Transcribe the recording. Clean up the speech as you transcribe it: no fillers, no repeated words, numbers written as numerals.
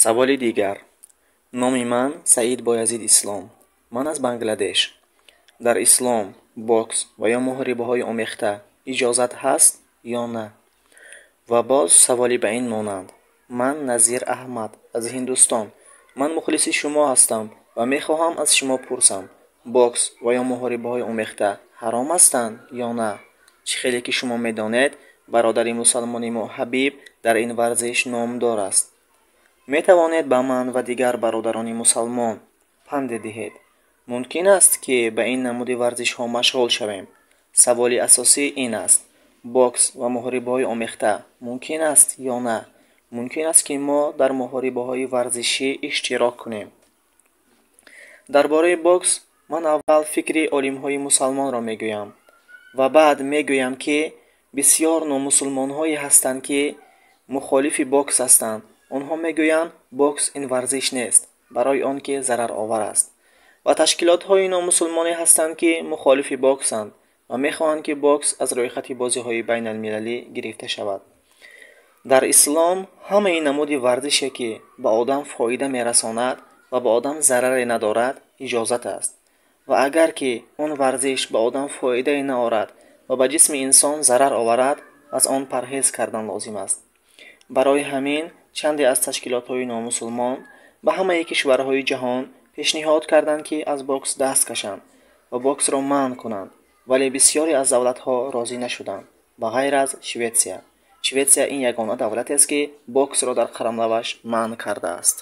Саволи дигар. Номи ман Саид Боязид Ислом. Ман аз Бангладеш. Дар ислом бокс ва ё муҳорибаҳои омехта иҷозат ҳаст ё на? Ва боз саволе ба ин монанд. Ман Назир Аҳмад аз Ҳиндустон. Ман мухлиси шумо ҳастам ва мехоҳам аз шумо пурсам: бокс ва ё муҳорибаҳои омехта ҳаром ҳастанд ё на? Чӣ хеле ки шумо медонед, бародари мусалмони мо Ҳабиб дар ин варзиш номдор аст. Метавонед ба ман ва дигар бародарони мусалмон панде диҳед? Мумкин аст, ки ба ин намуди варзишҳо машғул шавем? Саволи асосӣ ин аст: бокс ва муҳорибаҳои омехта мумкин аст ё на? Мумкин аст, ки мо дар муҳорибаҳои варзишӣ иштирок кунем? Дар бораи бокс ман аввал фикри олимҳои мусалмонро мегӯям ва баъд мегӯям, ки бисьёр номусулмонҳое ҳастанд, ки мухолифи бокс ҳастанд. Онҳо мегӯянд, бокс ин варзиш нест, барои он ки зараровар аст. Ва ташкилотҳои номусулмоне ҳастанд, ки мухолифи боксанд ва мехоҳанд, ки бокс аз рӯйхати бозиҳои байналмилалӣ гирифта шавад. Дар ислом ҳамаи намуди варзише, ки ба одам фоида мерасонад ва ба одам зараре надорад, иҷозат аст. Ва агар ки он варзиш ба одам фоидае наорад ва ба ҷисми инсон зарар оварад, аз он парҳез кардан лозим аст. Барои ҳамин чанде аз ташкилотҳои номусулмон ба ҳамаи кишварҳои ҷаҳон пешниҳод карданд, ки аз бокс даст кашанд ва боксро манъ кунанд, вале бисьёре аз давлатҳо розӣ нашуданд, ба ғайр аз Шветсия. Шветсия ин ягона давлатест, ки боксро дар қаламраваш манъ кардааст.